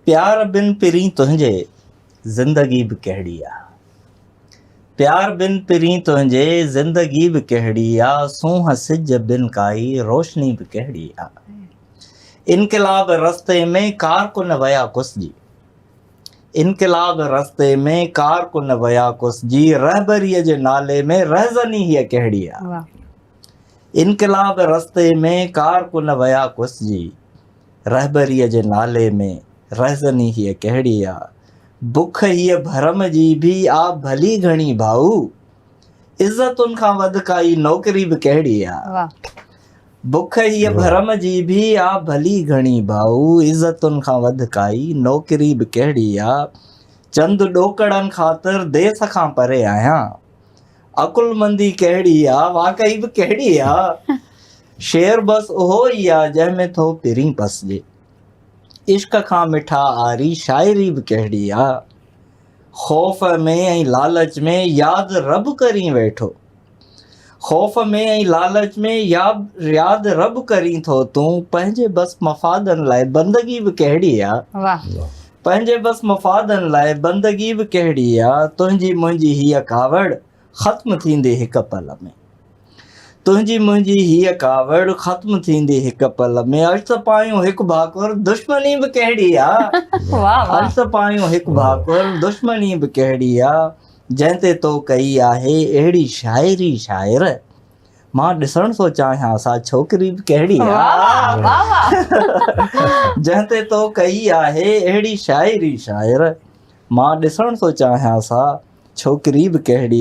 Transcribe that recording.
پيار بن پرين تنهنجي زندگي به ڪهڙي آ. پيار بن پرين تنهنجي زندگي به ڪهڙي آ سونهن سج بن ڪائي روشني به ڪهڙي آ. انقلاب رستي ۾ ڪارڪن ويا ڪسجي. انقلاب رستي ۾ ڪارڪن ويا ڪسجي رهبريء جي نالي ۾ رهزني هيء ڪهڙي آ. انقلاب رستي ۾ ڪارڪن ويا ڪسجي. رهبريء جي نالي ۾ رهزني هيء ڪهڙي آ. بک هيء ڀرم جي ڀي آ ڀلي گهڻي ڀائو. عزتن کان وڌ ڪائي نوڪري به ڪهڙي آ. بک هيء ڀرم جي ڀي آ ڀلي گهڻي ڀائو. عزتن کان وڌ ڪائي نوڪري به ڪهڙي آ. چند ڏوڪڙن خاطر ديس کان پري آهيان. عقلمندي ڪهڙي آ واقعي به ڪهڙي آ. شعر بس اهو ئي آ جنهن ۾ ٿو پرين پسجي. عشق کان مٺا آري شاعري به ڪهڙي آ. خوف ۾ ۽ لالچ ۾ ياد رب ڪرين ويٺو. خوف ۾ ۽ لالچ ۾ ياد رب ڪرين ٿو تون پنهنجي بس مفادن لاء بندگي به ڪهڙي آ. پنهنجي بس مفادن لاء بندگي به ڪهڙي آ. تنهنجي منهنجي هيء ڪاوڙ ختم ٿيندي هڪ پل ۾. تنهنجي منهنجي هيء ڪاوڙ ختم ٿيندي هڪ پل ۾. اڄ ته پايون هڪ ڀاڪر دشمني به ڪهڙي آ. اڄ ته پايون هڪ ڀاڪر دشمني به ڪهڙي آ. جنهن تي تو ڪئي آهي اهڙي شاعري شاعر. مان ڏسڻ ٿو چاهيان سا ڇوڪري به ڪهڙي آ. جنهن تي تو ڪئي آهي اهڙي شاعري شاعر. مان ڏسڻ ٿو چاهيان سا ڇوڪري به ڪهڙي.